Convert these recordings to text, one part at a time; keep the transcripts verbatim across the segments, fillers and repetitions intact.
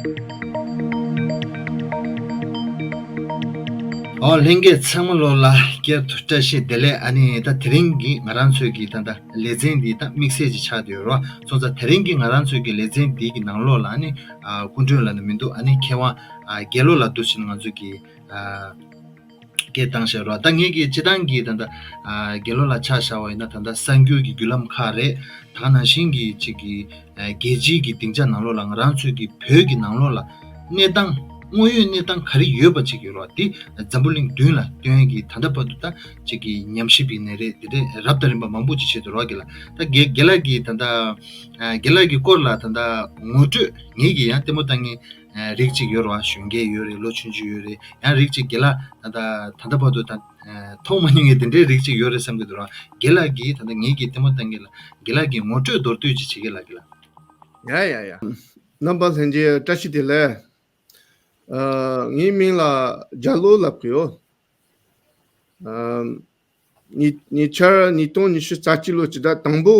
ཨོ་ལྷན་རྒྱས་ཚང་མ་ལོ་ལ་བསྐྱར་དུ་བཀྲ་ཤིས་བདེ་ལེགས། ཨ་ནི་ད་དེ་རིང་གི་ང་རང་ཚོའི་གི་ད་ད་ལེ་ཚན་འདི་ད་དམིགས་བསལ་ཅིག་ཆགས་བསྡད་ཡོད་རོ། སོང་ཙང་དེ་རིང་གི་ང་རང་ཚོའི་གི་ལེ་ཚན་འདི་གི་ནང་ལོགས་ལ་ཨ་ནི་ཨ་སྐུ་མགྲོན་ལ་ནི་མི་འདུག་ཨ་ནི་མཁས་དབང་ཨ་དགེ་ལོ་ལགས་འདུག་ཕྱིན། ང་ཚོའི་གི་ཨ་སྐད་བཏང་བཞག་རོགས། ད་ངེད་ཀྱི་སྤྱི་བཏང་གི་ད་ལྟ་ཨ་དགེ་སློབ་ལ་ཆ་བཞག་པ་ཡིན་ན་ད་ལྟ་གསར་འགྱུར་གྱི་བརྒྱུད་ལམ་ཁག་རེད། ད་ག་ནང་བཞིན་གྱི་ཅིག་གི་ཨ་རྒྱལ་སྤྱིའི་གི་སྡིངས་ཆ་ནང་ལོགས་ལ་ང་རང་ཚོའི་གི་བོད་ཀྱི་ནང་ལོགས་ལ་གནས་སྟངས་དངོས་ཡོད་གནས་སྟངས་ག་རེ་ཡོད་པ་ཅིག་ཡོད་རོགས། དེ་འཛམ་བུ་གླིང་མདུན་ལ་སྟོན་གྱི་ད་ལྟ་བར་དུ་ད་ཅིག་གི་ཉམས་ཞིབ་ཡིན་ནའི་རེད། དེ་འདྲའི་རབ་དང་རིམ་པ་མང་པོ་ཅིག་བྱེད་དུ་རོགས་གི་ལ། ད་དགེ་དགེ་ལགས་ཀྱི་ད་ལྟ་ཨ་དགེ་ལགས་ཀྱི་སྐོར་ལ་ད་ལྟ་ངོ་སྤྲོད་ངེད་ཀྱི་ཡང་ལྟད་མོ་ལྟ་མཁན་ཨ་རིགས་གཅིག་ཡོད་རེད་བ། གཞོན་སྐྱེས་ཡོད་རེད། ལོ་ཆུང་ཆུང་ཡོད་རེད། ཡང་རིགས་གཅིག་དགེ་ལགས་ད་ད་ད་ལྟ་བར་དུ་ད་ཨ་མཐོང་མ་མྱོང་མཁན་དེ་འདྲའི་རིགས་གཅིག་ཡོད་རེད་བསམ་གྱི་འདུག་ར། དགེ་ལགས་ཀྱིས་ད་ལྟ་ངེད་ཀྱི་ལྟད་མོ་ལྟ་མཁན་ལ་དགེ་ལགས་ཀྱིས་ངོ་སྤྲོད་མདོར་བསྡུས་ཅིག་བྱེད་ཀྱི་ལགས་དགེ་ལགས། ཡ་ཡ་ཡ། རྣམ་པ་ལྷན་རྒྱས་བཀྲ་ཤིས་བདེ་ལེགས། ཨ་ངའི་མིང་ལ་རྒྱ་ལོ་ལབ་ཀྱི་ཡོད། ཨ་ཉེ་ཉེ་ཆར་ཉིས་སྟོང་ཉི་ཤུ་རྩ་གཅིག་ལོ་སྤྱི་ཟླ་དང་པོ་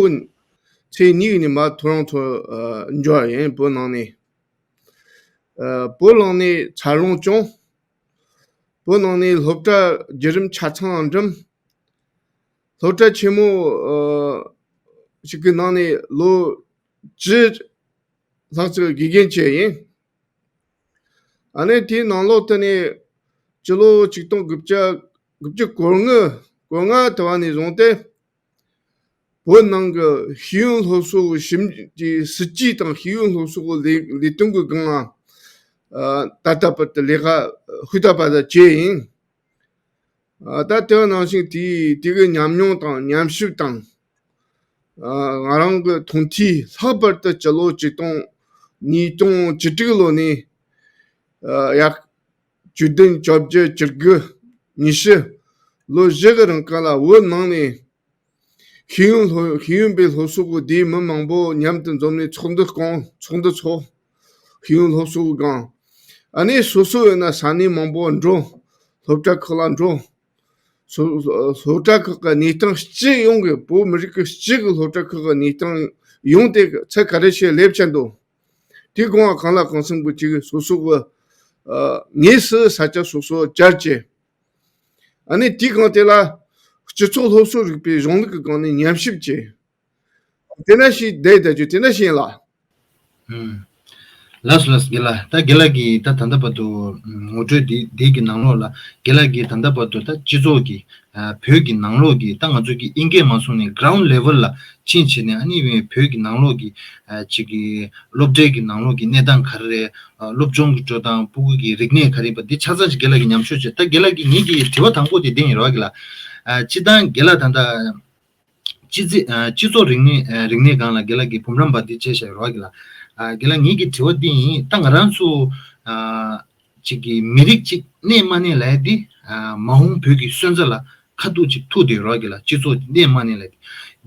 ཚེས་གཉིས་ཉིན་མ་ཐོ་རོན་ཐོ་ཨ་འབྱོར་ཡིན། བོད་ནང་ནས། ཨ་བོད་ནང་ནས་འཚར་ལོངས་བྱུང་། བོད་ནང་ནས་སློབ་གྲྭ་བརྒྱུད་རིམ་ཆ་ཚང་འགྲིམས། སློབ་གྲྭ་ཆེན་མོ་ཨ་ཞིག་གི་ནང་ནས་ལོ་བཅུ་ལྷག་ཙམ་དགེ་རྒན་བྱས་ཡིན། ཨ་ནི་དེའི་ནང་ལོགས་དེ་ནས་སྤྱི་ལོ་ཆིག་སྟོང་དགུ་བརྒྱ་དགུ་བཅུ་གོ་ལྔ་གོ་ལྔ་དུ་བ་ནས་བཟུང་སྟེ། བོད་ནང་གི་ཤེས་ཡོན་སློབ་གསོ་གི་ཞིབ་ཀྱི་སྲིད་ཇུས་དང་ཤེས་ཡོན་སློབ་གསོ་གི་ལས་ལས་དོན་གྱི་སྒང་ལ་ད་ལྟ་བར་དུ་ལས་ཀ་ཧུར་ཐག་པ་དང་བྱས་ཡིན། ད་དེ་ནང་བཞིན་དེའི་དེ་གི་ཉམས་མྱོང་དང་ཉམས་ཞིབ་དང་། ང་རང་གི་མཐོང་ཐོས་ལྷག་པར་དུ་སྤྱི་ལོ་ཆིག་སྟོང་ཉིས་སྟོང་བཅུ་དྲུག་ལོ་ནས་ཡར་བཅུ་བདུན་བཅོ་བརྒྱད་བཅུ་དགུ་ཉི་ཤུ་ལོ་བཞི་གི་རིང་ག་ལ་བོད་ནང་ནས་ཤེས་ཡོན་སློབ་ཤེས་ཡོན་པའི་སློབ་གསོ་གི་སྡེ་མི་མང་པོ་མཉམ་དུ་འཛོམས་ནས་ཚོགས་འདུ་བསྐོང་། ཚོགས་འདུ་ཚོགས། ཤེས་ཡོན་སློབ་གསོ་གི་སྒང་། ཨ་ནི་སོ་སོ་ཡོད་ན་ས་གནས་མང་པོ་འགྲོ། སློབ་གྲྭ་ཁག་ལ་འགྲོ། སོ་སོ་སློབ་གྲྭ་ཁག་གི་གནས་སྟངས་སྤྱི་ཡོངས་ཀྱི་བོད་མི་རིགས་ཀྱི་སྤྱི་གི་སློབ་གྲྭ་ཁག་གི་གནས་སྟངས་ཡོངས་དེ་ཚད་ག་རེ་བྱས་སླེབས་ཆ་འདུག་དེ་སྒང་གང་ལ་གང་འཚམ་པོ་ཅིག་སོ་སོ་གི་ཨ་དངོས་སུ་ས་ཆ་སོ་སོ་བཅར་བྱས། ཨ་ནི་དེའི་སྒང་དེ་ལ་སྤྱི་ཚོགས་སློབ་གསོ་རིག་པའི་གཞུང་ལུགས་ཀྱི་སྒང་ནས་ཉམས་ཞིབ་བྱས། དེ་འདྲ་ཞིག་བསྡད་བསྡད་རྒྱུ་དེ་འདྲ་ཞིག་ཡིན་ལ། ཨུམ། ལགས་སོ་ལགས་སོ་དགེ་ལགས། ད་དགེ་ལགས་ཀྱིས་ད་ད་ལྟ་བར་དུ་ངོ་སྤྲོད་འདི་འདི་གི་ནང་ལོགས་ལ་དགེ་ལགས་ཀྱིས་ད་ལྟ་བར་དུ་ད་སྤྱི་ཚོགས་ཀྱི་ཨ་བོད་ཀྱི་ནང་ལོགས་ཀྱི་ད་ང་ཚོ་གི་ཨིན་སྐད་མ་སོང་ནས་ground level ལ་ཕྱིན་བྱས་ནས་ཨ་ནི་བོད་ཀྱི་ནང་ལོགས་ཀྱི་ཨ་ཅིག་གི་སློབ་གྲྭའི་གི་ནང་ལོགས་ཀྱི་གནས་སྟངས་ག་རེ་རེད། ཨ་སློབ་སྦྱོང་གི་འགྲོ་སྟངས། སྤུ་གུ་གི་རིག་གནས་ག་རེ་ཡིན་པ་འདི་ཆ་ཚང་ཅིག་དགེ་ལགས་ཀྱིས་ཉམས་ཞིབ་བྱས། ད་དགེ་ལགས་ཀྱིས་ངེད་ཀྱི་དྲི་བ་དང་པོ་དེ་འདི་ཡིན་རོགས་དགེ་ལགས། ཨ་སྤྱི་བཏང་དགེ་ལགས་ད་ལྟ་སྤྱི་ཚེ་ཨ་སྤྱི་ཚོགས་རིག་གནས་ཨ་རིག་གནས་སྒང་ལ་དགེ་ལགས་ཀྱིས་འབུམ་རམས་པ་འདི་བྱས་བཞག་རོགས་དགེ་ལགས། ཨ་དགེ་ལགས་ངེད་ཀྱི་དྲི་བ་འདི་ཡིན། ད་ང་རང་ཚོ་ཨ་ཅིག་གི་མི་རིགས་ཅིག་གནས་མ་གནས་ལབ་ཡ་འདི་ཨ་མ་འོངས་བོད་ཀྱི་སོན་རྩ་ལ་ཁ་ཐུག་ཅིག་ཐུག་བསྡད་རོགས་དགེ་ལགས། སྤྱི་ཚོགས་གནས་མ་གནས་ལབ་ཡ་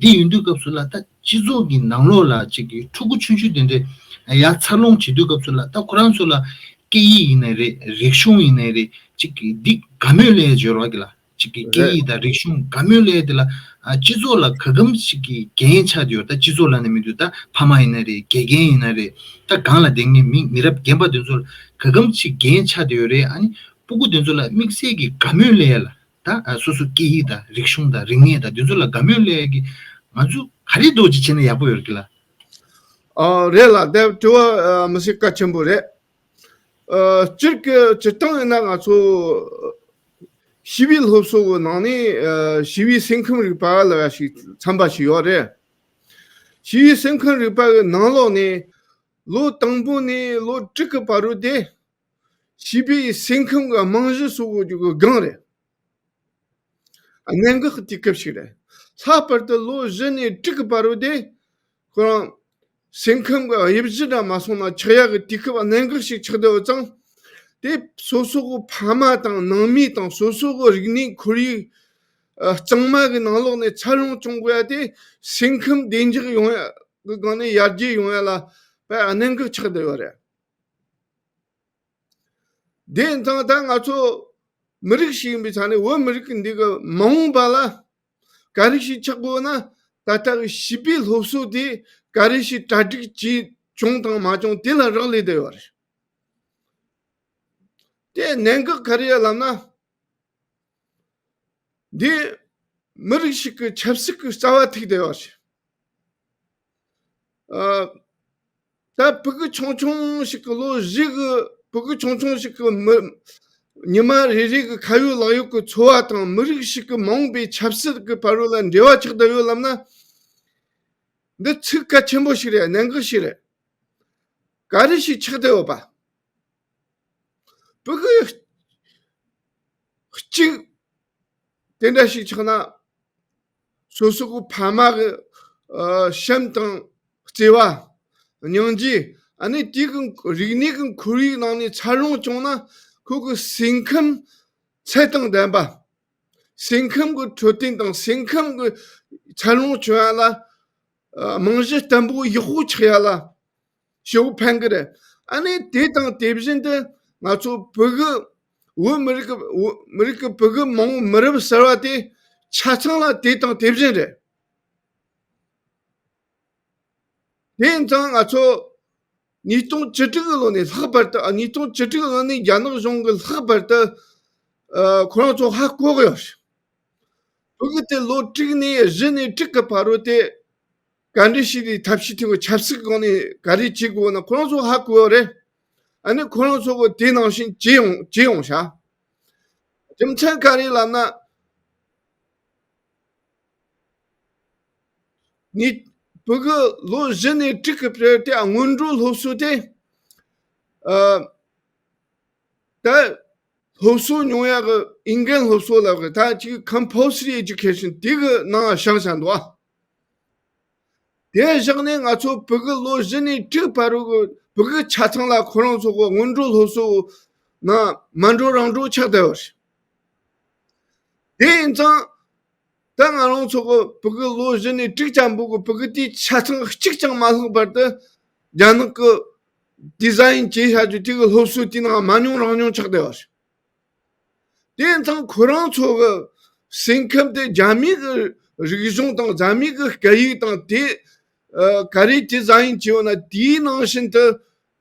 འདི་ཡིན་དུས་སྐབས་སུ་ལ་ད་སྤྱི་ཚོགས་ཀྱི་ནང་ལོགས་ལ་ཅིག་གི་ཕྲུ་གུ་ཆུང་ཆུང་དེ་འདྲས་ཡར་འཚར་ལོངས་བྱེད་དུས་སྐབས་སུ་ལ་ད་ཁོ་རང་ཚོ་ལ་སྐད་ཡིག་ཡིན་ནའི་རེད། རིག་གཞུང་ཡིན་ནའི་རེད། ཅིག་གི་འདི་དགའ་མོས་སླེབས་ཡ་ཅིག་ཡོད་རོགས་དགེ་ལགས། ཅིག་གི་སྐད་རེད། ཡིག་དང་རིག་གཞུང་དགའ་མོས་སླེབས་ཡ་དེ་ལ་ཨ་སྤྱི་ཚོགས་ལ་ག་གམ་ཞིག་གི་འགན་ཆགས་བསྡད་ཡོད། ད་སྤྱི་ཚོགས་ལ་ནི་མི་འདུག་ད་ཕ་མ་ཡིན་ན་རེད། དགེ་རྒན་ཡིན་ན་རེད། ད་སྒང་ལ་བསྡད་མཁན་མི་མི་རབས་རྒན་པ་དེ་ཚོ་ལ་ག་གམ་ཞིག་འགན་ཆགས་བསྡད་ཡོད་རེད། ཨ་ནི་སྤུ་གུ་དེ་ཚོ་ལ་དམིགས་བསལ་གྱི་དགའ་མོས་སླེབས་ཡ་ལ་ད་ཨ་སོ་སོ་སྐད་ཡིག་དང་རིག་གཞུང་དང་རིག་གནས་དང་དེ་ཚོ་ལ་དགའ་མོས་སླེབས་ཡ་གི་ང་ཚོ་ག་རེ་འདྲ་བོ་ཅིག་བྱས་ན་ཡག་པོ་ཡོད་རེད་དགེ་ལགས། ཨ་རེད་ལགས། དེ་དྲི་བ་ཨ་མི་སྲིད་གལ་ཆེན་པོ་རེད། ཨ་སྤྱིར་གྱི་སྤྱིར་བཏང་ཡིན་ན་ང་ཚོ་བྱིས་པའི་སློབ་གསོ་གི་ནང་ནས་ཨ་བྱིས་པའི་སེམས་ཁམས་རིག་པ་ལབ་ཡ་ཞིག་ཚན་པ་ཞིག་ཡོད་རེད། བྱིས་པའི་སེམས་ཁམས་རིག་པ་གི་ནང་ལོགས་ནས་ལོ་དང་པོ་ནས་ལོ་དྲུག་གི་བར་དུ་དེ་བྱིས་པའི་སེམས་ཁམས་ཀྱི་རྨང་གཞི་བཟོ་དགོས་རྒྱུ་གི་སྒང་རེད། གནད་འགག་གི་དུས་སྐབས་ཤིག་རེད། ལྷག་པར་དུ་ལོ་བཞི་ནས་དྲུག་གི་བར་དུ་དེ་ཁོ་རང་སེམས་ཁམས་ཀྱི་དབྱིབས་གཞི་འདྲ་མ་སོང་ན་ཆགས་ཡག་གི་དུས་སྐབས་གནད་འགག་ཞིག་ཆགས་བསྡད་ཡོད་ཙང་། དེ་སོ་སོ་གི་ཕ་མ་དང་ནང་མི་དང་སོ་སོ་གི་རིག་གནས་ཁོར་ཡུག་ཨ་གཙང་མ་གི་ནང་ལོགས་ནས་འཚར་ལོངས་བྱུང་དགོས་ཡ་དེ་སེམས་ཁམས་བདེ་འཇགས་ཡོང་ཡ་གི་སྒང་ནས་ཡར་རྒྱས་ཡོང་ཡ་ལ་དཔེ་གནད་འགག་ཆགས་བསྡད་ཡོད་རེད། དེ་ཡིན་ཙང་ད་ང་ཚོ་མི་རིགས་ཤིག་ཡིན་པའི་ཆ་ནས་བོད་མི་རིགས་ཀྱི་འདི་གི་མ་འོངས་པ་ལ་ག་རེ་ཞིག་ཆགས་དགོས་ན་ད་ལྟ་གི་བྱིས་པའི་སློབ་གསོ་དེ་ག་རེ་ཞིག་གྲ་སྒྲིག་བྱས་བྱུང་དང་མ་བྱུང་དེ་ལ་རག་ལས་བསྡད་ཡོད་རེད། དེ་གནད་འགག་ག་རེ་ཡ་ལབ་ན། འདི་མི་རིགས་ཤིག་གི་ཆབ་སྲིད་ཀྱི་རྩ་བ་ཐུག་བསྡད་ཡོད་ཞིག་ཨ། ད་ཕྲུ་གུ་ཆུང་ཆུང་ཞིག་གི་ལོ་བཞི་གི་ཕྲུ་གུ་ཆུང་ཆུང་ཞིག་གི་མི་ཉི་མ་རེ་རེ་གི་ཁ་ཡོད་ལག་ཡོད་ཀྱི་འཚོ་བ་དང་མི་རིགས་ཤིག་གི་མ་འོངས་པའི་ཆབ་སྲིད་ཀྱི་བར་ལ་འབྲེལ་བ་ཆགས་བསྡད་ཡོད་ལབ་ན། འདི་ཚིག་གལ་ཆེན་པོ་ཞིག་རེད། གནད་འགག་ཞིག་རེད། ག་རེ་ཞིག་ཆགས་བསྡད་ཡོད་པ། ཕྲུ་གུ་གཅིག་དེ་འདྲ་ཞིག་ཆགས་ན། སོ་སོ་གི་ཕ་མ་གི་ཨ་བྱམས་དང་བརྩེ་བ། སྙིང་རྗེ། ཨ་ནི་དེ་གི་རིག་གནས་ཀྱི་ཁོར་ཡུག་ནང་ནས་འཚར་ལོངས་བྱུང་ན། ཁོ་གི་སེམས་ཁམས་ཚད་དང་ལྡན་པ། སེམས་ཁམས་ཀྱི་འཕྲོད་བསྟེན་དང་སེམས་ཁམས་ཀྱི་འཚར་ལོངས་བྱུང་ཡ་ལ། ཨ་རྨང་གཞི་བརྟན་པོ་ཡག་པོ་ཆགས་ཡ་ལ་ཞེ་པོ་ཕན་གི་རེད། ཨ་ནི་དེ་དང་དེ་བཞིན་དུ་ང་ཚོ་ཕྲུ་གུ་བོད་མི་རིགས་ཀྱི་བོད་མི་རིགས་ཀྱི་ཕྲུ་གུ་མང་བོ་མི་རབས་གསར་བ་དེ་ཆ་ཚང་ལ་དེ་དང་དེ་བཞིན་རེད། དེ་ཡིན་ཙང་ང་ཚོ་ཉིས་སྟོང་བཅུ་དྲུག་གི་ལོ་ནས་ལྷག་པར་དུ། ཨ། ཉིས་སྟོང་བཅུ་དྲུག་གི་ལོ་ནས་རྒྱ་ནག་གཞུང་གིས་ལྷག་པར་དུ་ཨ་ཁོ་རང་ཚོ་ཧ་གོ་གི་ཡོད། ཕྲུ་གུ་དེ་ལོ་དྲུག་ནས་བཞི་ནས་དྲུག་གི་བར་རུ་དེ་ག་འདྲ་ཞིག་ལས་ཐབས་ཤེས་ཐུབ་ཀྱི་ཆབ་སྲིད་སྒང་ནས་ག་རེ་བྱེད་དགོས་ན་ཁོ་རང་ཚོ་ཧ་གོ་ཡོད་རེད། ཨ་ནི་ཁོ་རང་ཚོ་གི་དེ་ནང་བཞིན་བྱེད་ཡོང་བྱེད་ཡོང་ཤག་རྒྱུ་མཚན་ག་རེ་ལབ་ན། ནི་ཕྲུ་གུ་ལོ་བཞི་ནས་དྲུག་གི་བར་དེ་སྔོན་འགྲོ་སློབ་གསོ་དེ། ཨ། ད་སློབ་གསོ་མྱོང་ཡག་གི་ཨིན་སྐད་སློབ་གསོ་ལབ་གི། ད་ཅིག་compulsory education དེ་གི་ནང་བཞག་བཞག་འདུག་ཨ། དེ་བཞག་ནས་ང་ཚོ་ཕྲུ་གུ་ལོ་བཞི་ནས་དྲུག་བར་དུ་གི་ཕྲུ་གུ་ཆ་ཚང་ལ་ཁོ་རང་ཚོ་གི་སྔོན་འགྲོ་སློབ་གསོ་ནང་མ་འགྲོ་རང་འགྲོ་ཆགས་བསྡད་པ་རེད། དེ་ཡིན་ཙང་། ད་ང་རང་ཚོ་གི་ཕྲུ་གུ་ལོ་བཞི་ནས་དྲུག་ཙམ་པོ་གི་ཕྲུ་གུ་དེ་ཆ་ཚང་གཅིག་ཀྱང་མ་ལྷག་པར་དུ་རྒྱ་ནག་གི་ཌི་ཛའིན་བྱས་བཞག་རྒྱུ་དེ་གི་སློབ་གསོ་དེ་ནང་མ་མྱོང་རང་མྱོང་ཆགས་བསྡད་པ་རེད། དེ་ཡིན་ཙང་ཁོ་རང་ཚོ་གི་སེམས་ཁམས་དེ་རྒྱ་མི་གི་རིག་གཞུང་དང་རྒྱ་མི་གི་སྐད་ཡིག་དང་དེ་ཨ་ག་རེ་ཌི་ཛའིན་བྱས་ཡོད་ན་དེའི་ནང་བཞིན་དུ་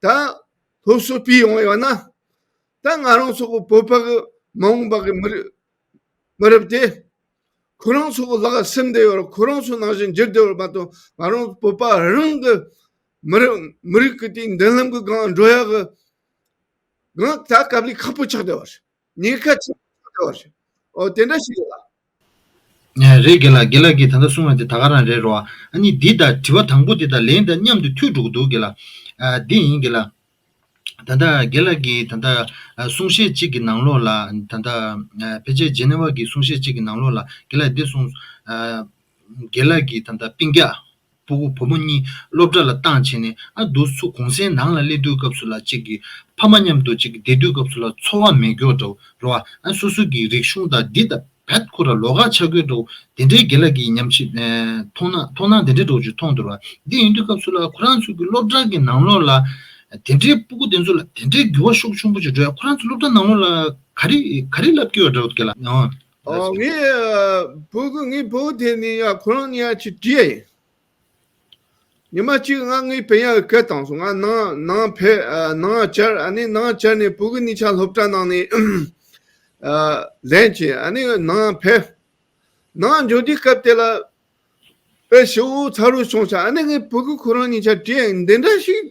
ད་སློབ་གསོ་སྤེལ་ཡོང་ཡོད་ན། ད་ང་རང་ཚོ་གི་བོད་པ་གི་མ་འོངས་པ་གི་མི་རབས་མི་རབས་དེ་ཁོ་རང་ཚོ་གི་ལག་སིམ་བསྡད་ཡོད་རེད། ཁོ་རང་ཚོ་ནང་བཞིན་འགྱུར་བསྡད་ཡོད་རེད་མ་གཏོགས། ང་རང་བོད་པ་རང་གི་མི་རབས་མི་རིགས་གི་དེའི་མདུན་ལམ་གི་སྒང་འགྲོ་ཡག་གི་སྒང་ད་དཀའ་ལས་ཁག་པོ་ཆགས་བསྡད་ཡོད་རེད། ཉེན་ཁ་ཆེན་པོ་ཆགས་བསྡད་ཡོད་རེད། ཨོ་དེ་འདྲ་ཞིག་རེད་ལ། ཨ། རེད་རྒན་ལགས། རྒན་ལགས་ཀྱིས་ད་ལྟ་གསུངས་པ་དེ་ད་ག་རང་རེད་རོ། ཨ་ནི་འདི་དང་དྲི་བ་དང་པོ་དེ་དང་ལན་དང་མཉམ་དུ་མཐུད་འགྲོ་གི་འདུག་རྒན་ལགས། ཨ། འདི་ཡིན་རྒན་ལགས། ད་ལྟ་རྒན་ལགས་ཀྱིས་ད་ལྟ་ཨ་གསུང་བཤད་གཅིག་གི་ནང་ལོགས་ལ། ད་ལྟ་ཨ་ཕལ་ཆེར་ཇེ་ནེ་ཝ་གི་གསུང་བཤད་གཅིག་གི་ནང་ལོགས་ལ་རྒན་ལགས་འདི་གསུངས། ཨ་རྒན་ལགས་ཀྱིས་ད་ལྟ་སྤུན་ཀྱག་ཕྲུ་གུ་བུ་མོ་གཉིས་སློབ་གྲྭ་ལ་བཏང་བྱས་ནས། ཨ་འདུག་སེ་གུང་སེང་ནང་ལ་སླེབས་དུས་སྐབས་སུ་ལ་གཅིག་གི་ཕ་མ་མཉམ་དུ་གཅིག་གི་བསྡད་དུས་སྐབས་སུ་ལ་ཚོར་བ་མེད་རྒྱུ་འདྲ་བོ་རེད་བ། ཨ་སོ་སོ་གི་རིག་གཞུང་དང་འདི་དང་རྦད་ཁོ་ར་ལོགས་ཀ་ཆགས་ཀྱི་འདྲ་བོ། དེ་འདྲའི་རྒན་ལགས་ཀྱི་ཉམས་ཞིབ་ཨ་མཐོང་སྣང་མཐོང་སྣང་དེ་འདྲའི་འདྲ་བོ་ཅིག་མཐོང་འདུག་ར། འདི་ཡིན་དུས་སྐབས་སུ་ལ་ཁོ་རང་ཚོ་གི་སློབ་གྲྭ་གི་ནང་ལོགས་ལ་དེ་འདྲའི་ཕྲུ་གུ་དེ་ཚོ་ལ་དེ་འདྲའི་འགྱུར་བ་ཤུགས་ཆེན་པོ་ཅིག་འགྲོ་ཡ། ཁོ་རང་ཚོ་སློབ་གྲྭ་ནང་ལོགས་ལ་ག་རེ་ག་རེ་བསླབ་ཀྱི་ཡོད་འདྲ་བོ་རྒན་ལགས། ཨོ། ཨོ་ངའི་ཨ་ཕྲུ་གུ་ངའི་ཕྲུ་གུ་དེ་ནི་ཡ་ཁོ་རང་ནི་ཡ་ཅིག་བྲིས་ཡ་ཡིན། ཉི་མ་གཅིག་ང་ངའི་སྤུན་ཡ་གི་སྐད་བཏང་སོང་། ང་ནང་ནང་ཕེབས། ཨ་ནང་བཅར། ཨ་ནི་ནང་བཅར་ནས་ཕྲུ་གུ་གཉིས་ཆ་སློབ་གྲྭ་ནང་ནས་ཨ་ལེན་བྱས། ཨ་ནི་ནང་ཕེབས། ནང་འབྱོར་དུས་སྐབས་དེ་ལ་དཔེ་ཞེ་པོ་ཚ་རུ་བྱུང་ཤག་ཨ་ནི་ངའི་ཕྲུ་གུ་ཁོ་རང་གཉིས་ཆ་བྲིས་ཡ་ཡིན། འདི་འདྲ་ཞིག་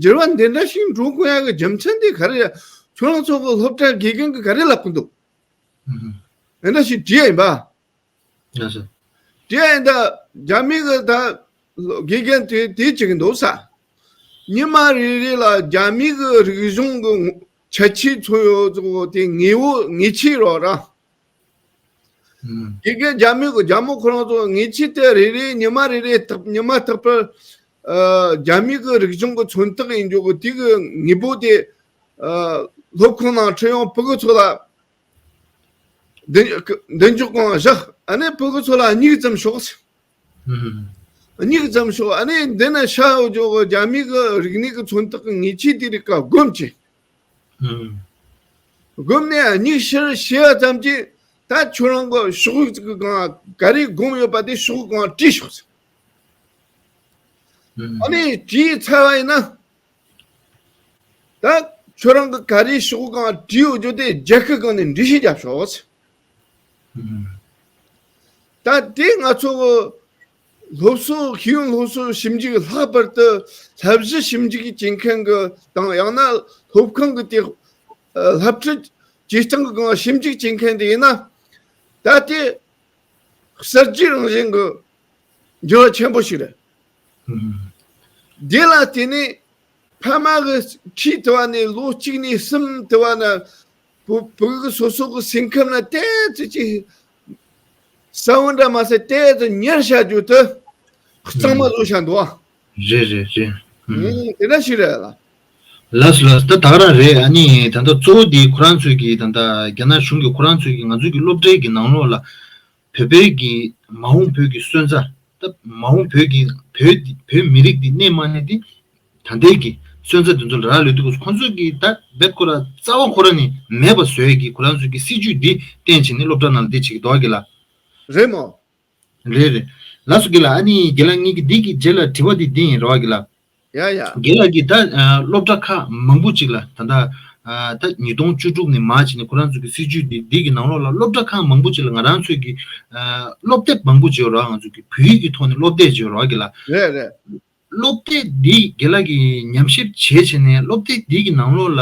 འགྱུར་བ་འདི་འདྲ་ཞིག་འགྲོ་དགོས་ཡ་གི་རྒྱུ་མཚན་དེ་ག་རེ་རེད། ཁྱོད་རང་ཚོ་གི་སློབ་གྲྭ་དགེ་རྒན་གི་ག་རེ་ལབ་གི་འདུག་ཨུ་ཧུ། འདི་འདྲ་ཞིག་བྲིས་ཡ་ཡིན་པ། ལགས་སོ། དེ་ཡིན་ད་རྒྱ་མི་གི་ད་དགེ་རྒན་དེ་དེ་བྱེད་ཀྱི་འདུག་ས། ཉི་མ་རེ་རེ་ལ་རྒྱ་མི་གི་རིག་གཞུང་གི་ཁྱད་ཆོས་ཚོ་ཡོད་ཚོ་དེ་ངེས་པོ་ངེས་ཆེ་རོགས་ར། ཨུམ། དགེ་རྒན་རྒྱ་མི་གི་རྒྱ་མོ་ཁོ་རང་ཚོ་ངེས་ཆེ་དེ་རེ་རེ་ཉི་མ་རེ་རེ་རྟག་ཉི་མ་རྟག་པར་ཨ་རྒྱ་མི་གི་རིག་གཞུང་གི་མཚོན་རྟགས་ཡིན་རྒྱུ་གི་དེ་གི་ངེས་པོ་དེ་ཨ་སློབ་ཁང་ནང་ཁྲིད་ཡོང་ཕྲུ་གུ་ཚོ་ལ། འདི་འདི་འཇོག་གང་བཞག་ཨ་ནི་ཕྲུ་གུ་ཚོ་ལ་མིག་ཙམ་ཞོག་ཨུམ། མིག་ཙམ་ཞོག་ཨ་ནི་འདི་ན་ཤ་འོ་ཇོ་གི་རྒྱ་མི་གི་རིག་གནས་ཀྱི་མཚོན་རྟགས་ཀྱི་ངེས་ཆེ་དེ་རིགས་ཀ་སྒོམ་ཅིག་ཨུམ། སྒོམ་ནས་མིག་ཤར་ཤེས་ཡ་ཙམ་གྱིས་ད་ཁྱོད་རང་གི་ཕྱོགས་ཀྱི་གང་ག་རེ་སྒོམ་ཡོད་པ་དེ་ཕྱོགས་གང་བྲིས་ཤོག་ཨུམ། ཨ་ནི་བྲིས་ཚར་བ་ཡིན་ན། ད་ ཁྱོད་རང་གི་ག་རེ་ཤོག་གུ་གང་བྲིས་ཡོད་རྒྱུ་དེ་རྒྱལ་ཁབ་གང་ནས་འགྲེལ་བཤད་རྒྱབ་ཤོག། ད་དེ་ང་ཚོ་གི་སློབ་གསོ་ཤེས་ཡོན་སློབ་གསོ་ཞིབ་འཇུག་ལྷག་པར་དུ་བསླབ་གཞི་ཞིབ་འཇུག་བྱེད་མཁན་གི་དང་ཡང་ན་སློབ་ཁང་གི་དེ་སློབ་ཁྲིད་བྱེད་སྟངས་གི་སྒང་ཞིབ་འཇུག་བྱེད་མཁན་དེ་ཡིན་ན། ད་དེ་གསར་བརྗེའི་རང་བཞིན་གྱི་འགྱུར་བ་ཆེན་པོ་ཞིག་རེད། འདི་ལ་བརྟེན་ནས་ཕ་མ་གི་འཁྲིས་དུ་བ་ནས་ལོ་གཅིག་ནས་གསུམ་དུ་བ་ན་བུ་བུ་གུ་སོ་སོ་གི་སེམས་ཁམས་ན་ཏོག་ཙམ་ཅིག་ས་བོན་འདྲ་མ་ཟད་ཏོག་ཙམ་ཉར་བྱ་རྒྱུ་དེ་གཙང་མ་བཟོ་བྱ་འདུག་ཨ། རེད་རེད་རེད། ཨུམ། དེ་འདྲ་ཞིག་རེད་ལ། ལགས་སོ་ལགས་སོ། ད་ད་ག་རང་རེད། ཨ་ནི་ད་ལྟ་གཙོ་བོ་འདི་ཁོ་རང་ཚོས་ཀྱི་ད་ལྟ་རྒྱ་ནག་གཞུང་གི་ཁོ་རང་ཚོས་ཀྱི་ང་ཚོའི་གི་སློབ་གྲྭའི་གི་ནང་ལོགས་ལ་བོད་པའི་གི་མ་འོངས་བོད་ཀྱི་སོན་རྩ། ད་མ་འོངས་བོད་ཀྱི་བོད་བོད་མི་རིགས་འདི་གནས་མ་གནས་འདི་ད་ལྟའི་གི་སོན་རྩ་འདི་ཚོ་ལ་རག་ལས་འདུག་གོ། ཁོང་ཚོས་ཀྱི་ད་རྦད་ཁོ་ར་རྩ་བ་ཁོ་ར་ནས་མེད་པ་བཟོ་ཡས་ཀྱི་ཁོ་རང་ཚོས་ཀྱི་སྲིད་ཇུས་འདི་བསྟན་བྱས་ནས་སློབ་གྲྭ་ནང་ལ་འདི་བྱེད་ཀྱི་འདུག་གི་ལ། རེད་མོ། རེད་རེད། ལགས་སོ་རྒན་ལགས། ཨ་ནི་རྒན་ལགས་ངེད་ཀྱི་འདི་གི་རྗེས་ལ་དྲི་བ་འདི་འདི་ཡིན་རེད་བ་རྒན་ལགས། ཡ་ཡ། རྒན་ལགས་ཀྱིས་ད་ཨ་སློབ་གྲྭ་ཁག་མང་པོ་ཅིག་ལ་ད་ལྟ་ཨ་ད་ཉིས་སྟོང་བཅུ་དྲུག་ནས་མར་བྱས་ནས་ཁོ་རང་ཚོ་གི་སྲིད་ཇུས་འདི་འདི་གི་ནང་ལོགས་ལ་སློབ་གྲྭ་ཁག་མང་པོ་ཅིག་ལ་ང་རང་ཚོས་ཀྱི་ཨ་སློབ་དེབ་མང་པོ་ཅིག་ཡོད་རེད་བ། ང་ཚོ་གི་བོད་ཡིག་གི་ཐོག་ནས་སློབ་དེབ་ཅིག་ཡོད་རེད་བ་རྒན་ལགས། རེད་རེད། སློབ་དེབ་འདི་རྒན་ལགས་ཀྱིས་ཉམས་ཞིབ་བྱས་བྱས་ནས་སློབ་དེབ་འདི་གི་ནང་ལོགས་ལ་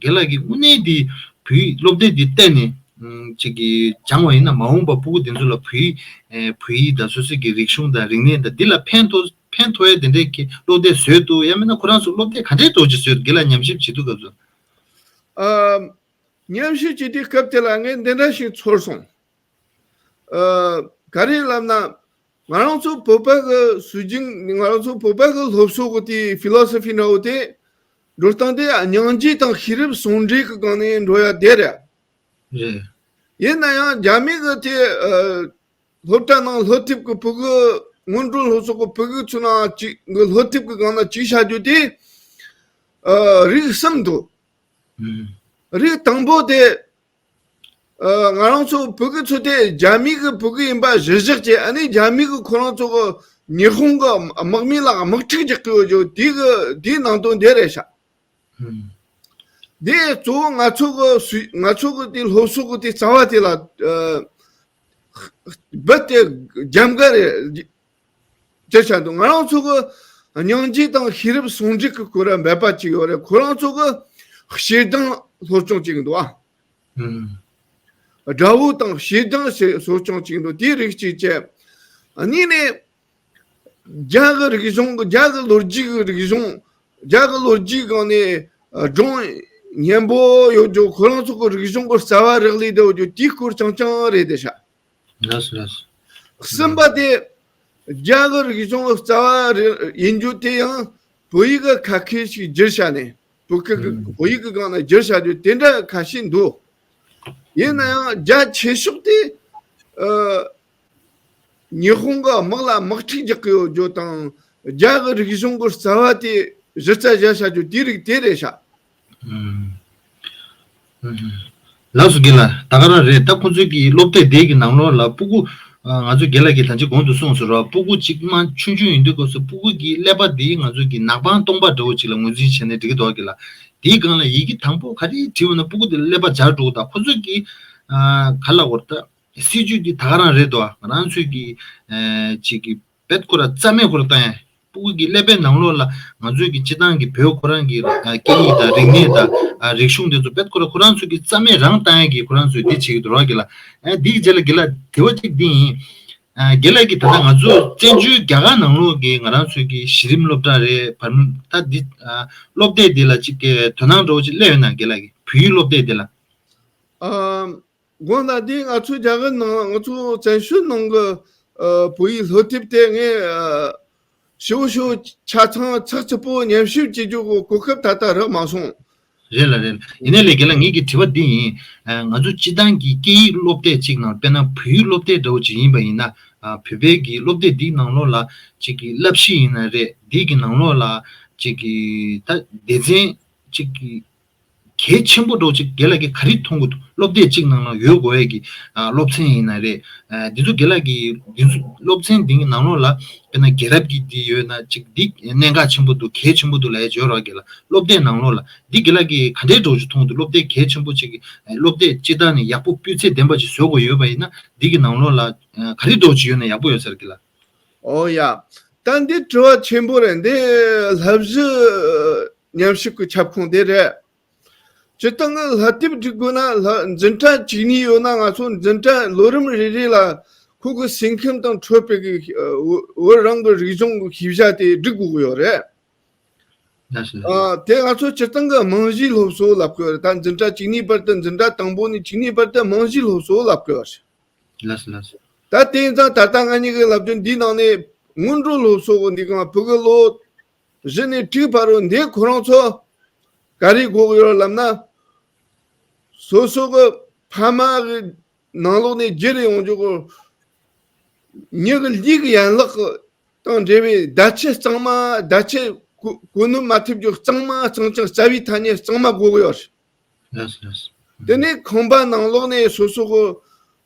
རྒན་ལགས་ཀྱིས་དངོས་གནས་འདི་བོད་ཡིག་སློབ་དེབ་འདི་བལྟས་ནས་ཨམ་ཅིག་གི་སྦྱངས་པ་ཡིན་ན་མ་འོངས་པ་སྤུ་གུ་འདི་ཚོ་ལ་བོད་ཡིག་ཨེ་བོད་ཡིག་དང་སོ་སོ་གི་རིག་གཞུང་དང་རིག་གནས་དང་འདི་ལ་ཕན་ཐོགས་ཕན་ཐོགས་ཡ་དེ་འདྲའི་གི་སློབ་དེབ་བཟོས་འདུག། ཡང་མིན་ན་ཁོ་རང་ཚོ་སློབ་དེབ་ག་འདྲའི་འདྲ་བོ་ཅིག་བཟོས་འདུག། རྒན་ལགས་ཉམས་ཞིབ་བྱེད་དུས་སྐབས་སུ། ཨམ། ཉམས་ཞིབ་བྱེད་དུས་སྐབས་དེ་ལ་ངས་འདི་འདྲ་ཞིག་ཚོར་སོང་། ཨ། ག་རེ་ལབ་ན། ང་རང་ཚོ་བོད་པ་གི་སྲོལ་རྒྱུན། ང་རང་ཚོ་བོད་པ་གི་སློབ་གསོ་གི་དེ་ཕི་ལོ་སོ་ཕི་འདྲ་བོ་དེ་འགྲོ་སྟངས་དེ་སྙིང་རྗེ་དང་ཤེས་རབ་ཟུང་འབྲེལ་གི་སྒང་ནས་འགྲོ་ཡ་དེ་རེད། རེད། ཡིན་ན་ཡང་རྒྱ་མི་གི་དེ་ཨ་སློབ་གྲྭ་ནང་སློབ་དེབ་གི་ཕྲུ་གུ། སྔོན་འགྲོ་སློབ་གསོ་གི་ཕྲུ་གུ་ཚོ་ནང་གཅིག་གི་སློབ་དེབ་གི་སྒང་ན་གཅིག་བྱ་རྒྱུ་དེ་ཨ་རིགས་གསུམ་འདུག། ཨུམ། རིགས་དང་པོ་དེ། ཨ། ང་རང་ཚོ་བོད་གི་ཚོ་དེ་རྒྱ་མི་གི་བོད་གི་ཡིན་པ་གཞིར་བཞག་བྱས། ཨ་ནི་རྒྱ་མི་གི་ཁོ་རང་ཚོ་གི་ཉི་ཧོང་གི་དམག་མི་ལ་དམག་འཁྲུག་རྒྱག་གི་ཡོད་རྒྱུ་དེ་གི་དེའི་ནང་དོན་དེ་རེད་ཤག། ཨུམ། དེ་གཙོ་བོ་ང་ཚོ་གི་སུ་ང་ཚོ་གི་དེ་སློབ་གསོ་གི་དེ་རྩ་བ་དེ་ལ་ཨ་རྦད་དེ་རྒྱབ་འགལ་རེད། ཅེས་བྱ་འདུག། ང་རང་ཚོ་གི་སྙིང་རྗེ་དང་ཤེས་རབ་ཟུང་འབྲེལ་གྱི་སྐོར་ལ་འབད་པ་ཅིག་ཡོད་རེད། ཁོ་རང་ཚོ་གི་ཞེ་སྡང་སློབ་སྦྱོང་ཅིག་འདུག་ཨ། ཨུམ། དགྲ་བོ་དང་ཞེ་སྡང་ཞེས་སློབ་སྦྱོང་ཅིག་འདུག། དེའི་རིགས་གཅིག་བྱས། གཉིས་ནས། རྒྱ་གི་རིག་གཞུང་གི། རྒྱ་གི་ལོ་རྒྱུས་ཀྱི་རིག་གཞུང་། རྒྱ་གི་ལོ་རྒྱུས་སྒང་ནས་སྒྲུང་སྙན་པོ་ཡོད་རྒྱུ། ཁོ་རང་ཚོ་གི་རིག་གཞུང་གི་རྩ་བ་རག་ལས་བསྡད་ཡོད་རྒྱུ་དེའི་སྐོར་རྐྱང་རྐྱང་རེད་དེ་ཤག། ལགས་སོ་ལགས་སོ། གསུམ་པ་དེ། རྒྱ་གི་རིག་གཞུང་གི་རྩ་བ་རེ་ཡིན་རྒྱུ་དེ་ཡང་བོད་ཡིག་གི་ཁ་སྐད་ཞིག་བསྒྱུར་བྱས་ནས། བོད་སྐད་ཀྱི་ཨུམ། བོད་ཡིག་གི་སྒང་ན་བསྒྱུར་བྱ་རྒྱུ་དེ་འདྲ་ཁ་ཤས་འདུག། ཡིན་ན་ཡང་རྒྱ་ཆེ་ཤོས་དེ་ཨ་ཉི་ཧོང་གི་དམག་ལ་དམག་འཁྲུག་རྒྱག་གི་ཡོད་རྒྱུ་དང་། རྒྱ་གི་རིག་གཞུང་གི་རྩ་བ་དེ་གཞི་རྩ་བཞག་བྱ་རྒྱུ་དེ་རིགས་དེ་རེད་ཤག། ཨུམ། ལགས་སོ་རྒན་ལགས། ད་ག་རང་རེད། ད་ཁོང་ཚོའི་གི་སློབ་དེབ་དེ་གི་ནང་ལོགས་ལ་སྤུ་གུ། ཨ། ང་ཚོ་རྒན་ལགས་ཀྱིས་ད་ཅི་གོང་དུ་གསུངས་སོང་ར། སྤུ་གུ་གཅིག་མ་ཆུང་ཆུང་ཡིན་དུས་སྐབས་སུ་སྤུ་གུ་གི་ཀླད་པ་དེ་ང་ཚོ་གི་ནག་པང་སྟོང་པ་འདྲ་བོ་ཅིག་ལ་ངོས་འཛིན་བྱས་ནས་འགྲིག་གི་འདུག་རྒན་ལགས། དེའི་སྒང་ལ་ཡི་གེ་དང་པོ་ག་རེ་བྲིས་ཡོད་ན་སྤུ་གུ་དེ་ཀླད་པ་འཇགས་འགྲོ་གི། ད་ཁོང་ཚོ་གི། ཨ། ག་ལབ་དགོས་རེད། ད་སྲིད་ཇུས་དེ་ད་ག་རང་རེད་དོ། ང་རང་ཚོའི་གི། ཨ། ཅིག་གི། རྦད་ཁོ་ར་རྩ་མེད་ཁོ་ར་བཏང་ཡ། སྤུ་གུ་གི་ཀླད་པའི་ནང་ལོགས་ལ་ང་ཚོའི་གི་སྤྱི་བཏང་གི་བོད་ཁོ་རང་གི་ཨ་སྐད་ཡིག་དང་རིག་གནས་དང་ཨ་རིག་གཞུང་དེ་ཚོ་རྦད་ཁོ་ར་ཁོ་རང་ཚོའི་གི་རྩ་མེད་རང་བཏང་ཡ་གི་ཁོ་རང་ཚོས་དེ་བྱེད་ཀྱི་འདུག་ར་རྒན་ལགས། ཨ་འདི་གི་རྗེས་ལ་རྒན་ལགས་དྲི་བ་གཅིག་འདི་ཡིན། ཨ་རྒན་ལགས་ཀྱིས་ད་ལྟ་ང་ཚོ་བཙན་བྱོལ་རྒྱ་གར་ནང་ལོགས་གི་ང་རང་ཚོའི་གི་གཞི་རིམ་སློབ་གྲྭ་རེད། བར་ད་འདི་ཨ་སློབ་དེབ་འདི་ལ་ཅིག་གི་དོ་སྣང་འདྲ་བོ་ཅིག་སླེབས་ཡོད་ན། རྒན་ལགས་ཀྱིས་བོད་ཡིག་སློབ་དེབ་འདི་ལ། ཨ། དགོངས་དག། འདི་ང་ཚོ་རྒྱ་གར་ནང་། ང་ཚོ་བཙན་བྱོལ་ནང་གི་ཨ་བོད་ཡིག་སློབ་དེབ་དེ་ངས་ཨ་ཞིབ་ཞིབ་ཆ་ཚང་ཚགས་ཚུད་པོ་ཉམས་ཞིབ་བྱེད་རྒྱུ་གི་གོ་སྐབས་ད་ལྟ་རག་མ་སོང་། རེད་ལ་རེད་ལ། ཡིན་ནའི་ལས་རྒན་ལགས་ངེད་ཀྱི་དྲི་བ་འདི་ཡིན། ཨ་ང་ཚོ་སྤྱི་བཏང་གི་སྐད་ཡིག་སློབ་དེབ་ཅིག་ནང་། དཔེར་ན་བོད་ཡིག་སློབ་དེབ་འདྲ་བོ་ཅིག་ཡིན་པ་ཡིན་ན། ཨ་བོད་པའི་གི་སློབ་དེབ་འདིའི་ནང་ལོགས་ལ་ཅིག་གི་བསླབ་གཞི་ཡིན་ན་རེད། འདི་གི་ནང་ལོགས་ལ་ཅིག་གི་ད་སྡེ་ཚན་ཅིག་གི། གལ་ཆེན་པོ་འདྲ་བོ་ཅིག་རྒན་ལགས་ཀྱིས་ག་རེ་མཐོང་གི་འདུག་སློབ་དེབ་གཅིག་ནང་ལ་ཡོད་དགོས་ཡས་ཀྱི་ཨ་སློབ་ཚན་ཡིན་ན་རེད། ཨ་འདི་ཚོ་རྒན་ལགས་ཀྱིས་འདི་ཚོ་སློབ་ཚན་འདི་གི་ནང་ལོགས་ལ་དཔེར་ན་རྒྱལ་རབས་ཀྱི་འདི་ཡོད་ན་ཅིག་འདི་གནད་འགག་ཆེན་པོ་འདུག་གལ་ཆེན་པོ་འདུག་ལབ་ཡས་ཅིག་ཡོད་རེད་རྒན་ལགས། སློབ་དེབ་ནང་ལོགས་ལ་འདི་རྒན་ལགས་ཀྱིས་ག་འདྲའི་འདྲ་བོ་ཅིག་མཐོང་གི་འདུག་སློབ་དེབ་གལ་ཆེན་པོ་ཅིག་གི་སློབ་དེབ་སྤྱིར་བཏང་ནས་ཡག་པོ་སྤུས་ཚད་ལྡན་པ་ཅིག་བཟོ་དགོས་ཡོད་པ་ཡིན་ན་འདི་གི་ནང་ལོགས་ལ་ཨ་ག་རེ་འདྲ་བོ་ཅིག་ཡོད་ན་ཡག་པོ་ཡོད་ས་རེད་རྒན་ལགས། ཨོ་ཡ། ད་འདི་དྲི་བ་ཆེན་པོ་རེད། འདི་བསླབ་གཞི་ཉམས་ཞིབ་ཀྱི་ཁྱབ་ཁོངས་དེ་རེད། སྤྱིར་བཏང་གི་བསླབ་དེབ་སྒྲིག་དགོས་ན་ལྷ་འཛིན་གྲྭ་བཅུ་གཉིས་ཡོད་ན་ང་ཚོ་འཛིན་གྲྭ་ལོ་རིམ་རེ་རེ་ལ་ཁོ་གི་སེམས་ཁམས་དང་འཕྲོད་པའི་གི་ཨ་བོད་རང་གི་རིག་གཞུང་གི་ཤེས་བྱ་དེ་སྒྲིག་དགོས་ཀྱི་ཡོད་རེད། ལགས་སོ་ལགས་སོ། ཨ་དེ་ང་ཚོ་སྤྱིར་བཏང་གི་རྨང་གཞིའི་སློབ་གསོ་ལབ་ཀྱི་ཡོད་རེད། ད་འཛིན་གྲྭ་བཅུ་གཉིས་བར་དུ་འཛིན་གྲྭ་དང་པོ་ནས་བཅུ་གཉིས་བར་དུ་རྨང་གཞིའི་སློབ་གསོ་ལབ་ཀྱི་ཡོད་རེད། ལགས་སོ་ལགས་སོ། ད་དེ་ཡིན་ཙང་ད་ལྟ་ང་གཉིས་ཀྱི་ལབ་རྒྱུ་འདིའི་ནང་ནས་སྔོན་འགྲོ་སློབ་གསོ་གི་འདི་གང་ཕྲུ་གུ་ལོ་བཞི་ནས་དྲུག་བར་རུ་འདི་ཁོ་རང་ཚོ་ག་རེ་དགོས་ཀྱི་ཡོད་ལབ་ན། སོ་སོ་གི་ཕ་མ་གི་ནང་ལོགས་ནས་བརྗེ་རེ་ཡོང་རྒྱུ་གི་མྱི་གི་ལུས་ཀྱི་ཡན་ལག་གི་དང་འབྲེལ་བའི་བརྡ་ཆད་གཙང་མ་བརྡ་ཆད་གོ་གོ་ནོར་མ་ཐེབས་རྒྱུ་གཙང་མ་གཙང་རྐྱང་རྩ་བའི་ཐ་སྙད་གཙང་མ་དགོས་ཀྱི་ཡོད་རེད། ལགས་སོ་ལགས་སོ། དེ་ནས་ཁང་པ་ནང་ལོགས་ནས་སོ་སོ་གི་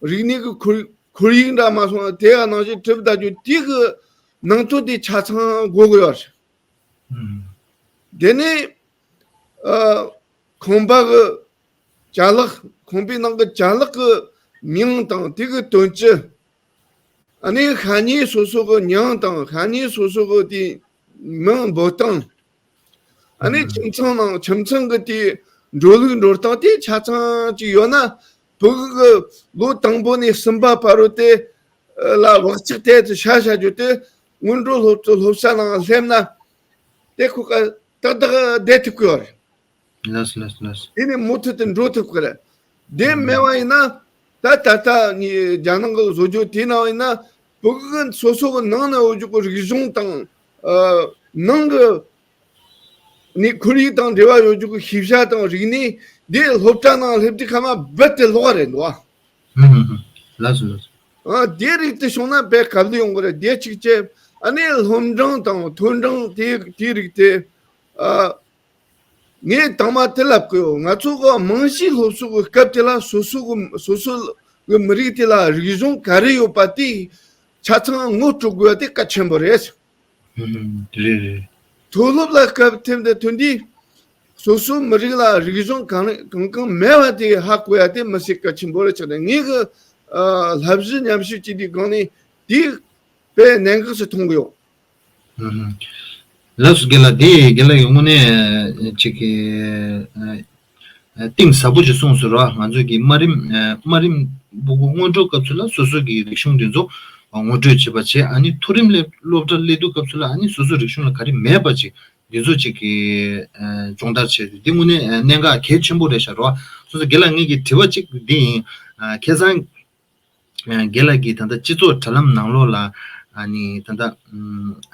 རིག་གནས་ཀྱི་ཁོར་ཁོར་ཡུག་འདྲ་མ་སོང་ན་དེ་ཡང་ནང་བཞིན་གྲུབ་བསྡད་རྒྱུ་དེ་གི་ནང་དོན་དེ་ཆ་ཚང་དགོས་ཀྱི་ཡོད་རེད། ཨུམ། དེ་ནས་ཨ་ཁང་པ་གི་ཅ་ལག་ཁང་པའི་ནང་གི་ཅ་ལག་གི་མིང་དང་དེ་གི་དོན་སྤྱི། ཨ་ནི་ཤ་ཉེ་སོ་སོ་གི་མྱིང་དང་ཤ་ཉེ་སོ་སོ་གི་དེ་མིང་འབོད་སྟངས། ཨ་ནི་ཨུམ། ཁྱིམ་ཚང་ནང་ཁྱིམ་ཚང་གི་དེ་འགྲོ་ལུགས་འགྲོ་སྟངས་དེ་ཆ་ཚང་ཅིག་ཡོད་ན་ཕྲུ་གུ་གི་ལོ་དང་པོ་ནས་གསུམ་པ་བར་རུ་དེ་ལ་བག་ཆགས་དེ་ཚོ་ཤ་ཤ་རྒྱུ་དེ་སྔོན་འགྲོ་སློབ་སློབ་གསོ་ནང་སླེབས་ན་དེ་ཁོ་ག་ཏག་ཏག་བསྡད་ཐུབ་ཀྱི་ཡོད་རེད། ལགས་སོ་ལགས་སོ་ལགས་སོ། དེ་ནས་མུ་མཐུད་དུ་འགྲོ་ཐུབ་ཀྱི་རེད། དེ་མེད་པ་ཡིན་ན་ད་ད་ལྟ་ནི་རྒྱ་ནང་གི་བཟོ་བཅོས་དེ་ནང་ཡིན་ན་ཕྲུ་གུ་སོ་སོ་གི་ནང་ནས་ཡོད་རྒྱུ་གི་རིག་གཞུང་དང་ཨ་ནང་གི་ནི་ཁོར་ཡུག་དང་འབྲེལ་བ་ཡོད་རྒྱུ་གི་ཤེས་བྱ་དང་རིག་གནས་དེ་སློབ་གྲྭ་ནང་སླེབས་དུས་ཁ་མ་རྦད་དེ་ལྷོག་ག་རེད་འདུག་ཨ། ཧུམ་ཧུམ་ཧུམ། ལགས་སོ་ལགས་སོ། ཨ་དེ་རིགས་དེ་བྱུང་ན་དཔེ་ག་ལེར་ཡོང་གི་རེད། དེ་གཅིག་བྱས། ཨ་ནི་སློབ་འབྲིང་དང་མཐོ་འབྲིང་དེ་དེ་རིགས་དེ་ཨ། ངས་དང་མ་དེ་ལབ་གི་ཡོད། ང་ཚོ་གི་རྨང་གཞིའི་སློབ་གསོ་གི་སྐབས་དེ་ལ་སོ་སོ་གི་སོ་སོ་གི་མི་རིགས་དེ་ལ་རིག་གཞུང་ག་རེ་ཡོད་པ་དེ་ཆ་ཚང་ངོ་སྤྲོད་དགོས་པ་དེ་གལ་ཆེན་པོ་རེད། ཧུམ་ཧུམ། རེད་རེད། མཐོ་སློབ་ལ་སྐབས་ཐེམ་དེ་ཐོན་དུས་སོ་སོའི་མི་རིགས་ལ་རིག་གཞུང་གང་གང་གང་མེད་པ་དེ་ཧ་གོ་ཡ་དེ་མི་སྲིད་གལ་ཆེན་པོ་རེད་ཆགས་ནས། ངས་གི་ཨ་བསླབ་གཞི་ཉམས་ཞིབ་བྱས་དུས་སྒང་ནས་དེ་དཔེ་གནད་འགག་ཅིག་མཐོང་གི་ཡོད། ལགས་སོ། རྒན་ལགས། དེ་རྒན་ལགས་ཀྱི་དངོས་གནས་ཅིག་གི་ཨ་གཏིང་ཟབ་པོ་ཅིག་གསུངས་སོང་ར། ང་ཚོ་གི་དམའ་རིམ་ཨ་དམའ་རིམ་སྤུ་གུ་སྔོན་འགྲོ་སྐབས་སུ་ལ་སོ་སོ་གི་རིག་གཞུང་འདི་ཚོ་ངོ་སྤྲོད་བྱེད་པ་བྱས། ཨ་ནི་མཐོ་རིམ་ལས་སློབ་གྲྭ་སླེབས་དུས་སྐབས་སུ་ལ་ཨ་ནི་སོ་སོ་རིག་གཞུང་ལ་ག་རེ་མེད་པ་ཅིག་འདི་ཚོ་ཅིག་གི་ཨ་སྦྱོང་བརྡར་བྱས་ཏེ་འདི་དངོས་གནས་ཨ་གནད་འགག་གལ་ཆེན་པོ་རེད་ཤག་ར། སོ་སོ་རྒན་ལགས། ངེད་ཀྱི་དྲི་བ་ཅིག་འདི་ཡིན། ཨ་ཁ་སང་རྒན་ལགས་ཀྱིས་ད་ལྟ་སྤྱི་ཚོགས་དྲ་ལམ་ནང་ལོགས་ལ་ཨ་ནི་ད་ལྟ་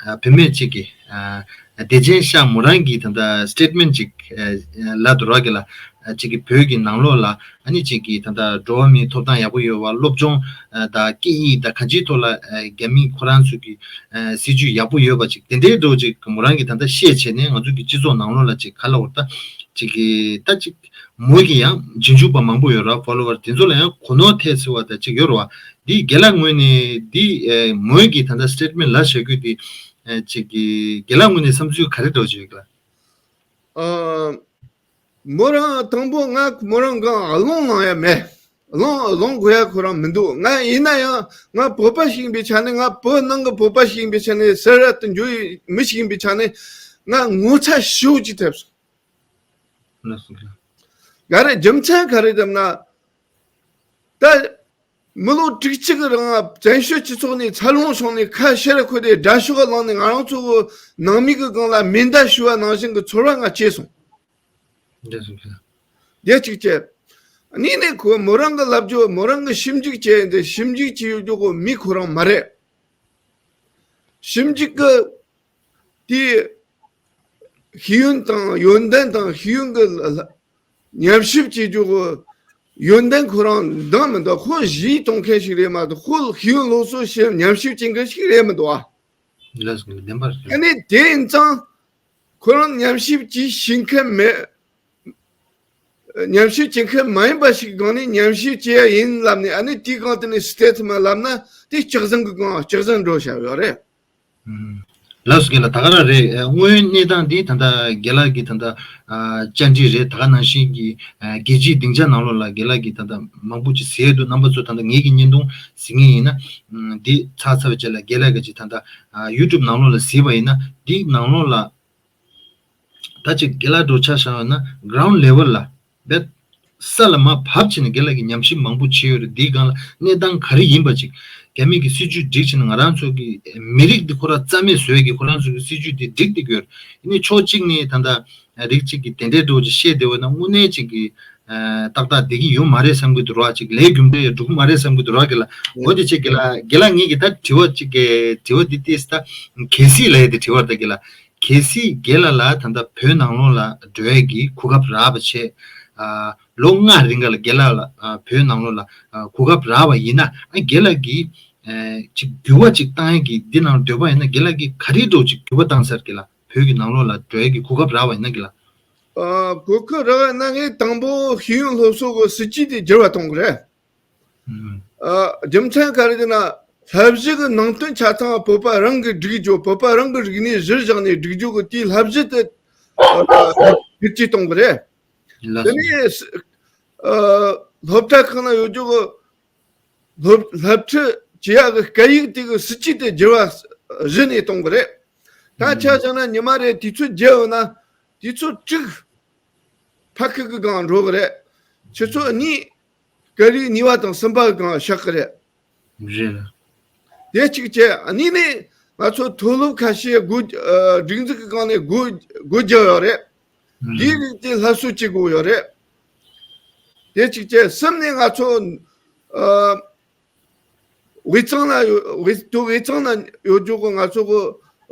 ཨ་བུད་མེད་ཅིག་གིས་ཨ་བདེ་ཆེན་ཤག་མོ་རང་གིས་ད་ལྟ་སི་ཊེཊ་མེན་ཊི་ཅིག་ཨ་ལབ་འདུག་ར་རྒན་ལགས། ཨ་ཅིག་གིས་བོད་ཀྱི་ནང་ལོགས་ལ་ཨ་ནི་ཅིག་གིས་ད་ལྟ་འགྲོ་བ་མིའི་ཐོབ་ཐང་ཡག་པོ་ཡོད་པ། སློབ་སྦྱོང་ཨ་དང་སྐད་ཡིག་དང་གང་ཅིའི་ཐོག་ལ་ཨ་རྒྱ་མི་ཁོ་རང་ཚོ་གི་ཨ་སྲིད་ཇུས་ཡག་པོ་ཡོད་པ་ཅིག་དེ་འདྲའི་འགྲོ་ཅིག་མོ་རང་གིས་ད་ལྟ་བཤད་བྱས་ནས་ང་ཚོ་གི་སྤྱི་ཚོགས་ནང་ལོགས་ལ་ཅིག་ག་ལབ་དགོས་རེད། ད་ཅིག་གིས་ད་ཅིག་མོ་གི་ཡང་རྗེས་འཇུག་པ་མང་པོ་ཡོད་ར། ཕོ་ལོ་ཝར་དེ་ཚོ་ལ་ཡང་གོ་ནོར་ཐེབས་སྲིད་པ་ད་ཅིག་ཡོད་ར་བ། འདི་རྒན་ལགས་ངོས་ནས་འདི་ཨེ་མོ་གི་ད་ལྟ་སི་ཊེཊ་མེན་ཊི་ལབ་བཞག་རྒྱུ་འདི་ཨེ་ཅིག་གི་རྒན་ལགས་ངོས་ནས་བསམ་ཚུལ་ག་རེ་འདྲ་བོ་ཅིག་ཡོད་ག་ལགས། ཨ་མོ་རང་དང་པོ་ང་མོ་རང་གང་སློང་གནང་ཡ་མེད། སློང་སློང་དགོས་ཡ་ཁོ་རང་མི་འདུག་ང་ཡིན་ན་ཡང་ང་བོད་པ་ཞིག་ཡིན་པའི་ཆ་ནས། ང་བོད་ནང་གི་བོད་པ་ཞིག་ཡིན་པའི་ཆ་ནས། སེ་ར་དུ་འགྱོ་ཡི་མི་ཞིག་ཡིན་པའི་ཆ་ནས་ང་ངོ་ཚ་ཞེ་པོ་ཅིག་ཐེབས་སོང་། ལགས་སོ། ག་རེ་རྒྱུ་མཚན་ག་རེ་དེ་ན། ད་མི་ལོ་དྲུག་ཅུ་གི་རིང་བཙན་བྱོལ་སྤྱི་ཚོགས་ནས་འཚར་ལོངས་བྱུང་ནས་ཁ་ཕྱིར་འཁོར་ཏེ་དགྲ་ཤོག་བླངས་ནས་ང་རང་ཚོ་གི་ནང་མི་གི་སྒང་ལ་མེ་མདའ་གཞུ་བ་ནང་བཞིན་གྱི་ཚོར་བ་ང་སྐྱེས་སོང་། ལགས་སོ། དེ་གཅིག་བྱས། གཉིས་ནས་ཁོ་མོ་རང་གི་ལབ་རྒྱུ། མོ་རང་གི་ཞིབ་འཇུག་བྱས་ཏེ། ཞིབ་འཇུག་བྱེད་ཡོད་རྒྱུ་གི་མི་ཁོ་རང་མ་རེད། ཞིབ་འཇུག་གི་དེའི་ཤེས་ཡོན་དང་ཡོན་ཏན་དང་ཤེས་ཡོན་གྱི་ལ་ལ་ཉམས་ཞིབ་བྱེད་རྒྱུ་གི་ཡོན་ཏན་ཁོ་རང་འདང་མི་འདུག་ཁོ་གཞས་གཏོང་མཁན་ཞིག་རེད་མ་གཏོགས། ཁོ་ཤེས་ཡོན་སློབ་གསོ་བྱེད་ཉམས་ཞིབ་བྱེད་མཁན་ཞིག་རེད་མི་འདུག་ཨ། ལགས་སོ། བདེན་པར་རེད། ཨ་ནི་དེ་ཡིན་ཙང་ཁོ་རང་ཉམས་ཞིབ་བྱེད་ཤེས་མཁན་མེད། ཉམས་ཞིབ་བྱེད་མཁན་མ་ཡིན་པ་ཞིག་གི་སྒང་ནས་ཉམས་ཞིབ་བྱེད་ཡ་ཡིན་ལབ་ནས། ཨ་ནི་དེའི་སྒང་དེ་ནས་སི་ཊེ་ཊི་མན་ལབ་ན་དེ་སྐྱག་རྫུན་གི་སྒང་སྐྱག་རྫུན་འགྲོ་བཞག་ཡོད་རེད། ལགས་སོ། རྒན་ལགས། ད་ག་རང་རེད། དངོས་ཡོད་གནས་སྟངས་འདི་ད་ལྟ་རྒན་ལགས་ཀྱིས་ད་ལྟ་བཅར་འདྲི་རེད། ད་ག་ནང་བཞིན་གྱི་རྒྱལ་སྤྱིའི་སྡིངས་ཆ་ནང་ལོགས་ལ་རྒན་ལགས་ཀྱིས་ད་ལྟ་མང་པོ་ཅིག་ཟེར་འདུག་རྣམ་པ་ཚོ་ད་ལྟ་ངེད་ཀྱི་བརྙན་ཐུང་གཟིགས་མཁན་ཡིན་ན། འདི་ཚར་ཚར་བའི་རྗེས་ལ་རྒན་ལགས་ཀྱིས་ད་ལྟ་ཡུ་ཊུབ་ནང་ལོགས་ལ་གཟིགས་པ་ཡིན་ན། འདི་ནང་ལོགས་ལ་ད་ཅིག་རྒན་ལགས་འགྲོ་ཆ་བཞག་ཡོད་ན་གྷི་རའུན་ཌི་ལེ་ཝལ་ལ་བེད་ས་ལ་མར་བབས་བྱས་ནས་རྒན་ལགས་ཀྱིས་ཉམས་ཞིབ་མང་པོ་བྱས་ཡོད་རེད། འདིའི་སྒང་ལ་གནས་སྟངས་ག་རེ་ཡིན་པ་ཅིག་རྒྱ་མི་གི་སྲིད་ཇུས་སྒྲིག་བྱས་ནས་ང་རང་ཚོ་གི་མི་རིགས་འདི་ཁོ་རང་རྩ་མེད་བཟོ་ཡས་ཀྱི་ཁོ་རང་ཚོ་གི་སྲིད་ཇུས་འདི་སྒྲིག་བསྡད་ཀྱི་ཡོད་རེད། ཡིན་ནའི་ཕྱོགས་གཅིག་ནས་ད་ལྟ་རིགས་གཅིག་གིས་དེ་འདྲའི་འདྲ་བོ་ཅིག་བཤད་བསྡད་པ་ན་དངོས་གནས་ཅིག་གི་ཏག་ཏག་བསྡད་ཀྱི་ཡོད་མ་རེད་བསམ་གྱི་འདུག་ར། ཅིག་ལས་རྒྱུ་འབྲས་འགྲུབ་མ་རེད་བསམ་གྱི་འདུག་ར། རྒན་ལགས། འོ་དེ་བྱས་རྒན་ལགས། རྒན་ལགས་ངེད་ཀྱི་ད་དྲི་བ་ཅིག་གི་དྲི་བ་འདི་ཏིས་ད་གལ་སྲིད་ལ་ཡ་དེ་དྲི་བ་ད་རྒན་ལགས། གལ་སྲིད་རྒན་ལགས་ལ་ད་ལྟ་བོད་ནང་ལོགས་ལ་འགྲོ་ཡས་ཀྱི་གོ་སྐབས་རག་པ་བྱས། ཨ། ལོ་ལྔ་རིང་ག་ལ་རྒན་ལགས་ལ་ཨ་བོད་ནང་ལོགས་ལ་ཨ་གོ་སྐབས་རག་པ་ཡིན་ན། ཨ། རྒན་ལགས་ཀྱིས་ཨ་ཅིག་འགྱུར་བ་ཅིག་བཏང་ཡས་ཀྱི་འདི་ནང་འདོད་པ་ཡིན་ན། རྒན་ལགས་ཀྱིས་ག་རེ་འདྲ་བོ་ཅིག་འགྱུར་བ་བཏང་ས་རེད་རྒན་ལགས། བོད་ཀྱི་ནང་ལོགས་ལ་འགྲོ་ཡས་ཀྱི་གོ་སྐབས་རག་པ་ཡིན་ན་རྒན་ལགས། ཨ། གོ་སྐབས་རག་ན་ངས་དང་པོ་ཤེས་ཡོན་སློབ་གསོ་གི་སྲིད་ཇུས་དེ་འགྱུར་བ་གཏོང་གི་རེད། ཨ། རྒྱུ་མཚན་ག་རེ་ཟེར་ན། བསླབ་གཞི་གི་ནང་དོན་ཆ་ཚང་བོད་པ་རང་གིས་སྒྲིག་རྒྱུ། བོད་པ་རང་གི་རིག་གནས་གཞིར་བཞག་ནས་སྒྲིག་རྒྱུ་གི་དེའི་བསླབ་གཞི་དེ་ཨ་བསྒྱུར་བཅོས་གཏོང་གི་རེད། དེ་ནས་ཨ་སློབ་གྲྭ་ཁག་ན་ཡོད་རྒྱུ་གི་སློབ་སློབ་ཁྲིད་བྱེད་ཡག་གི་སྐད་ཡིག་དེ་གི་སྲིད་ཇུས་དེ་འགྱུར་བ་གཞི་ནས་གཏོང་གི་རེད། ད་ཆ་བཞག་ན་ཉི་མ་རེ་དུས་ཚོད་བརྒྱད་ཡོད་ན་དུས་ཚོད་དྲུག་ཕ་ཁུལ་གི་སྒང་འགྲོ་གི་རེད། ཆུ་ཚོད་གཉིས་སྐད་རིགས་གཉིས་པ་དང་གསུམ་པ་གི་སྒང་བཞག་གི་རེད། རེད། དེ་གཅིག་བྱས། གཉིས་ནས་ང་ཚོ་མཐོ་སློབ་ཁ་ཤས་སྒོ་ཨ་སྒྲིག་འཛུགས་ཀྱི་སྒང་ནས་སྒོ་སྒོ་རྒྱག་ཡོད་རེད། འདིའི་རིགས་དེ་སླར་གསོ་བྱེད་དགོས་ཡོད་རེད། དེ་གཅིག་བྱས། གསུམ་ནས་ང་ཚོ་ཨ་དབུས་གཙང་ན་ཡོད། དབུས་དུ་དབུས་གཙང་ན་ཡོད་རྒྱུ་གི་ང་ཚོ་གི་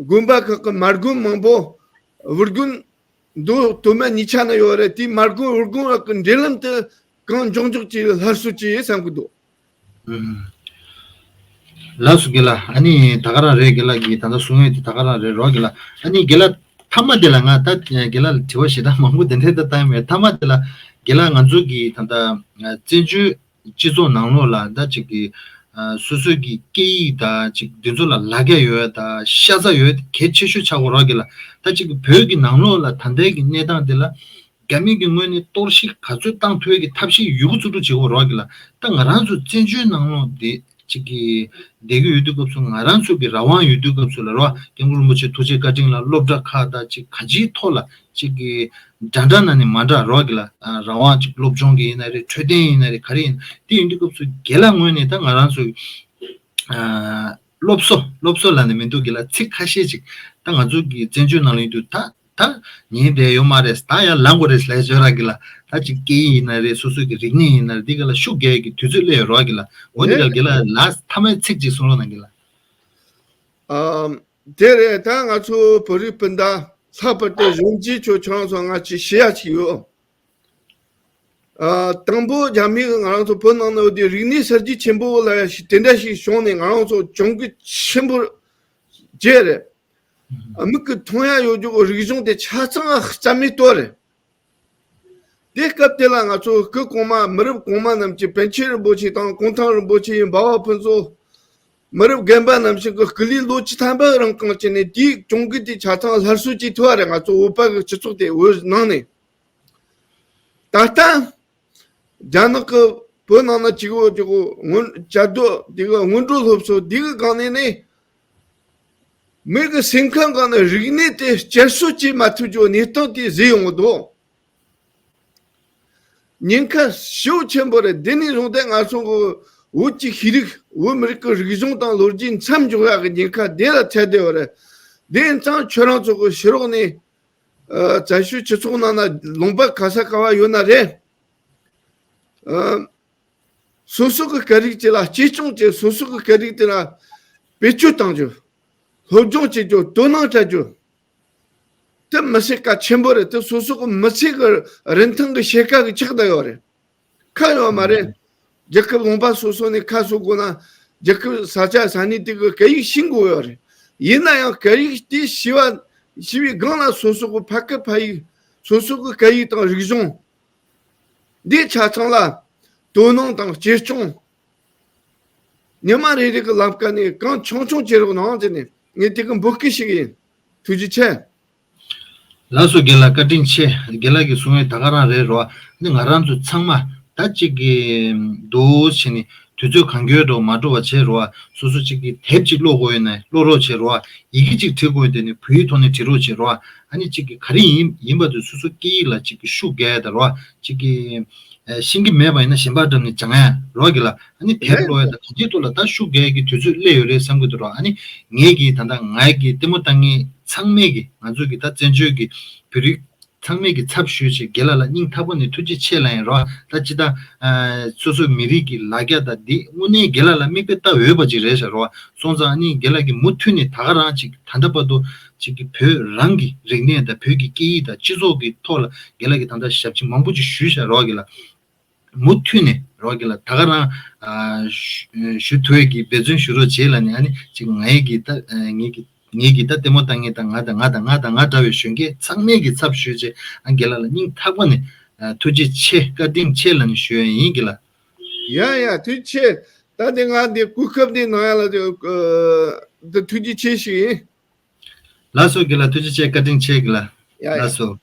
དགོན་པ་ཁག་གི་མ་དགོན་མང་པོ་བུ་དགོན་མདོ་སྟོད་སྨད་གཉིས་ཆ་ན་ཡོད་རེད། དེའི་མ་དགོན་བུ་དགོན་རག་གི་འབྲེལ་ལམ་དེ་གང་མགྱོགས་མགྱོགས་ཀྱིས་སླར་གསོ་བྱེད་བསམ་གི་འདུག་ལགས་སོ་རྒན་ལགས། ཨ་ནི་ད་ག་རང་རེད། རྒན་ལགས་ཀྱིས་ད་ལྟ་གསུང་ཡས་དེ་ད་ག་རང་རེད་རོགས་རྒན་ལགས། ཨ་ནི་རྒན་ལགས་མཐའ་མ་དེ་ལ་ང་ད་རྒན་ལགས་ལ་དྲི་བ་ཞེ་དྲག་མང་པོ་དེ་འདྲས་ད་བཏང་ཡོད་མེད། མཐའ་མ་དེ་ལ་རྒན་ལགས་ང་ཚོ་གི་ད་ལྟ་བཙན་བྱོལ་སྤྱི་ཚོགས་ནང་ལོགས་ལ་ད་ཅིག་གི་ཨ་སོ་སོའི་གི་སྐད་ཡིག་ད་ཅིག་འདི་ཚོ་ལ་ལ་རྒྱ་ཡོད་ད་ཤ་ཚ་ཡོད་གལ་ཆེ་ཤོས་ཆགས་གོ་རོགས་གི་ལ། ད་ཅིག་གི་བོད་ཀྱི་ནང་ལོགས་ལ་ད་ལྟའི་གི་གནས་སྟངས་དེ་ལ་རྒྱ་མི་གི་ངོས་ནས་གཏོར་བཤིག་ག་ཚོད་བཏང་ཐུབ་ཡས་ཀྱི་ཐབས་ཤེས་ཡོད་གི་ཚུལ་དུ་བྱེད་གོ་རོགས་གི་ལ། ད་ང་རང་ཚོ་བཙན་བྱོལ་ནང་ལོགས་དེ་ཅིག་གི་བསྡད་ཀྱི་ཡོད་དུས་སྐབས་སུ། ང་རང་ཚོ་གི་རང་དབང་ཡོད་དུས་སྐབས་སུ་ལ་རོགས། སྐྱབས་མགོན་རིན་པོ་ཆེ་ཐུགས་རྗེ་བཀའ་དྲིན་ལ་སློབ་གྲྭ་ཁག་ད་ཅིག་ག་ཅིའི་ཐོག་ལ་ཅིག་གི་འདྲ་འདྲ་ན་ནི་མ་འདྲ་རོགས་གི་ལ། ཨ་རང་དབང་ཅིག་སློབ་སྦྱོང་གི་ཡིན་ན་རེད། འཕྲོད་བསྟེན་ཡིན་ན་རེད། ག་རེ་ཡིན། དེ་ཡིན་དུས་སྐབས་སུ་རྒན་ལགས་ངོས་ནས་ད་ང་རང་ཚོ་ཨ་སློབ་གསོ་སློབ་གསོ་ལ་ནི་མི་འདུག་གི་ལ། ཚིག་ཁ་ཤས་ཅིག་ད་ང་ཚོ་གི་བཙན་བྱོལ་ནང་ལ་ཡིན་དུས་ད་ད་ཉན་བསྡད་ཡོད་མ་རེད། ད་ཡར་ལངས་དགོས་རེད་ལབ་ཡས་ཅིག་ཡོད་ར་གི་ལ། ད་ཅིག་སྐད་ཡིག་ཡིན་ན་རེད། སོ་སོ་གི་རིག་གནས་ཡིན་ན་རེད། འདི་ག་ལ་ཤུགས་རྒྱག་ཡས་ཀྱི་དུས་ཚོད་སླེབས་ཡོད་ར་གི་ལ། འོ་འདི་ག་ལ་རྒན་ལགས་ལ་མཐའ་མའི་ཚིག་ཅིག་གསུང་རོགས་གནང་གི་ལ། ཨམ། དེ་རེད། ད་ང་ཚོ་བོད་རིགས་སྤུན་ཟླ་ལྷག་པར་དུ་གཞོན་སྐྱེས་ཚོ་ཁྱོད་རང་ཚོ་ང་ཅིག་བཤད་ཡ་ཅིག་ཡོད། ཨ། དང་པོ་རྒྱ་མིས་ང་རང་ཚོ་བོད་ནང་ན་ཡོད་དེ་རིག་གནས་གསར་བརྗེ་ཆེན་པོ་ལ་ཡ་ཞིག་དེ་འདྲ་ཞིག་བྱུང་ནས་ང་རང་ཚོ་གྱོང་གུད་ཆེན་པོ་རྒྱག་རེད། ཨ། མིག་གིས་མཐོང་ཡ་ཡོད་རྒྱུ་གི་རིག་གཞུང་དེ་ཆ་ཚང་རྩ་མེད་གཏོང་རེད། དེ་སྐབས་དེ་ལ་ང་ཚོ་སྐུ་གོང་མ་མི་རབས་གོང་མ་རྣམས་ཀྱིས་པཎ་ཆེན་རིན་པོ་ཆེ་དང་གུང་ཐང་རིན་པོ་ཆེ་ཡི་འབའ་བ་ཕུན་ཚོགས། མི་རབས་རྒན་པ་རྣམས་ཞིག་གི་སྐུ་ལུས་ལོ་བཅུ་ཐམ་པ་རིང་གང་བྱས་ནས་དེའི་གྱོང་གུད་དེ་ཆ་ཚང་སླར་གསོ་བྱེད་ཐུབ་པ་རེད། ང་ཚོ་བོད་པ་གི་སྤྱི་ཚོགས་དེ་བོད་ནང་ནས། ད་ལྟ་རྒྱ་ནག་གི་བོད་ནང་ན་གཅིག་པོ་གཅིག་པོ་སྔོན་བཅའ་སྡོད་དེ་གི་སྔོན་འགྲོ་སློབ་གསོ་དེ་གི་སྒང་ནས་ནི། མི་གི་སེམས་ཁམས་སྒང་ནས་རིག་གནས་དེ་བསྐྱར་གསོ་བྱེད་མ་ཐུབ་རྒྱུ་གནས་སྟངས་དེ་བཟོས་ཡོང་གི་འདུག་ཉེན་ཁ་ཞེ་པོ་ཆེན་པོ་རེད། དེ་ནས་བཟུང་སྟེ་ང་ཚོ་གི་བོད་ཀྱི་ཤེས་རིག་བོད་མི་རིགས་ཀྱི་རིག་གཞུང་དང་ལོ་རྒྱུས་མཚམས་འཇོག་ཡག་གི་ཉེན་ཁ་དེ་ལ་ཐེབས་བསྡད་ཡོད་རེད། དེ་ཡིན་ཙང་ཁྱོད་རང་ཚོ་གི་ཕྱི་ལོགས་ནས་ཨ་བཙན་བྱོལ་སྤྱི་ཚོགས་ནང་ན་ལུང་པ་ག་ས་ག་བ་ཡོད་ན་རེད། ཨ་སོ་སོ་གི་སྐད་རིགས་དེ་ལ་གཅེས་སྐྱོང་བྱེད། སོ་སོ་གི་སྐད་རིགས་དེ་ལ་བེད་སྤྱོད་གཏང་རྒྱུ། སློབ་སྦྱོང་བྱེད་རྒྱུ། དོ་སྣང་སྤྲད་རྒྱུ། དེ་མི་ཚེ་གལ་ཆེན་པོ་རེད། དེ་སོ་སོ་གི་མི་ཚེ་གི་རིན་ཐང་གི་ཕྱེད་ཀ་གི་ཆགས་བསྡད་ཡོད་རེད། ཁ་ཡོད་མ་རེད། རྒྱལ་ཁབ་ལུང་པ་སོ་སོ་ནས་ཁ་གསོ་དགོས་ན་རྒྱལ་ཁབ་ས་ཆ་ས་གནས་དེ་གི་སྐད་ཡིག་ཤེས་དགོས་ཡོད་རེད། ཡིན་ན་ཡང་སྐད་ཡིག་དེ་ཤེས་པ་ཤེས་པའི་སྒང་ལ་སོ་སོ་གི་ཕ་སྐད་ཕ་ཡིག་སོ་སོ་གི་སྐད་ཡིག་དང་རིག་གཞུང་། འདི་ཆ་ཚང་ལ་དོ་སྣང་དང་གཅེས་སྐྱོང་ཉི་མ་རེ་རེ་གི་ལམ་ཀ་ནས་གང་ཆུང་ཆུང་བྱེད་རོགས་གནང་ཟེར་ནས་ངས་དེ་གི་འབོད་སྐུལ་ཞིག་ཡིན། ཐུགས་རྗེ་ཆེ། ལགས་སོ། རྒན་ལགས་བཀའ་དྲིན་ཆེ། རྒན་ལགས་ཀྱིས་གསུང་ཡས་ད་ག་རང་རེད་རོ། ནི་ང་རང་ཚོ་ཚང་མ་ད་གཅིག་གི་འདུག་བྱས་ནས་དུས་ཚོད་གང་འཁྱོལ་འགྲོ་མ་འགྲོ་བ་བྱས་རོ། སོ་སོ་གཅིག་གི་དེབ་གཅིག་ཀློག་དགོས་ཡོད་ན་ཀློག་རོགས་བྱས་རོ། ཡི་གེ་གཅིག་བྲི་དགོས་ཡོད་དེ་ནི་བོད་ཡིག་ཐོག་ནས་བྲི་རོགས་བྱས་རོ། ཨ་ནི་གཅིག་གི་ག་རེ་ཡིན་ཡིན་པ་དུ་སོ་སོ་སྐད་ཡིག་ལ་གཅིག་གི་ཤུགས་རྒྱག་ཡ་ད་རོ། གཅིག་གི་ཨ་ཤེས་ཀྱི་མེད་པ་ཡིན་ན་གཞན་པ་འགྲམ་ནས་སྦྱང་ཡ་རོགས་གི་ལ། ཨ་ནི་དེབ་ཀློག་ཡ་དང་གང་ཅིའི་ཐོག་ལ་ད་ཤུགས་རྒྱག་ཡ་གི་དུས་ཚོད་སླེབས་ཡོད་རེད་བསམ་གི་འདུག་རོགས། ཨ་ནི་ངེད་ཀྱི་ད་ལྟ་ང་གི་ལྟད་མོ་ལྟ་མཁན་ཚང་མས་ཀྱི་ང་ཚོ་གི་ད་བཙན་བྱོལ་གྱི་བོད་རིགས་ཚང་མས་ཀྱི་ཚབ་ཞུས་བྱས་རྒན་ལགས་ལ་སྙིང་ཐག་པ་ནས་ཐུགས་རྗེ་ཆེ་ལབ་ཡིན་རོགས། ད་ཅི་ད་ཨ་སོ་སོའི་མི་རིགས་ཀྱི་ལ་རྒྱ་དང་འདི་དངོས་གནས་རྒན་ལགས་ལ་མིག་དཔེ་ལྟ་འོས་པ་ཅིག་རེད་ཤག་རོགས། སོང་ཙང་ཨ་ནི་རྒན་ལགས་ཀྱིས་མུ་མཐུད་ནས་ད་ག་རང་ཅིག་ད་ལྟ་བར་དུ་ཅིག་གི་བོད་རང་གི་རིག་གནས་དང་བོད་ཀྱི་སྐད་ཡིག་དང་སྤྱི་ཚོགས་ཀྱི་ཐོག་ལ་རྒན་ལགས་ཀྱིས་ད་ལྟ་ཞབས་ཕྱི་མང་པོ་ཅིག་ཞུས་ཤག་རོགས་གི་ལ། མུ་མཐུད་ནས་རོགས་གི་ལ་ད་ག་རང་ཨ་ཞུ་ཞུ་ཐུབ་ཡས་ཀྱི་འབད་བརྩོན་ཞུ་རོགས་བྱེད་ལ་ནི། ཨ་ནི་ཅིག་ངའི་གི་ད་ཨ་ངེད་ཀྱི་ངེད་ཀྱི་ད་ལྟད་མོ་ལྟ་མཁན་དང་ང་དང་ང་དང་ང་དང་ང་འདྲ་བའི་གཞོན་སྐྱེས་ཚང་མས་ཀྱི་ཚབ་ཞུས་བྱས་ཨ་རྒན་ལགས་ལ་སྙིང་ཐག་པ་ནས་ཨ་ཐུགས་རྗེ་ཆེ་བཀའ་དྲིན་ཆེ་ལབ་ནས་ཞུ་ཡ་ཡིན་གི་ལ། ཡ་ཡ་ཐུགས་རྗེ་ཆེ། ད་འདི་ང་འདི་གོ་སྐབས་འདི་གནང་ཡ་ལ་འདི་ཨ་འདི་ཐུགས་རྗེ་ཆེ་ཞུ་ཡིན། ལགས་སོ་གི་ལ། ཐུགས་རྗེ་ཆེ། བཀའ་དྲིན་ཆེ་གི་ལ། ཡ་ཡ། ལགས་སོ།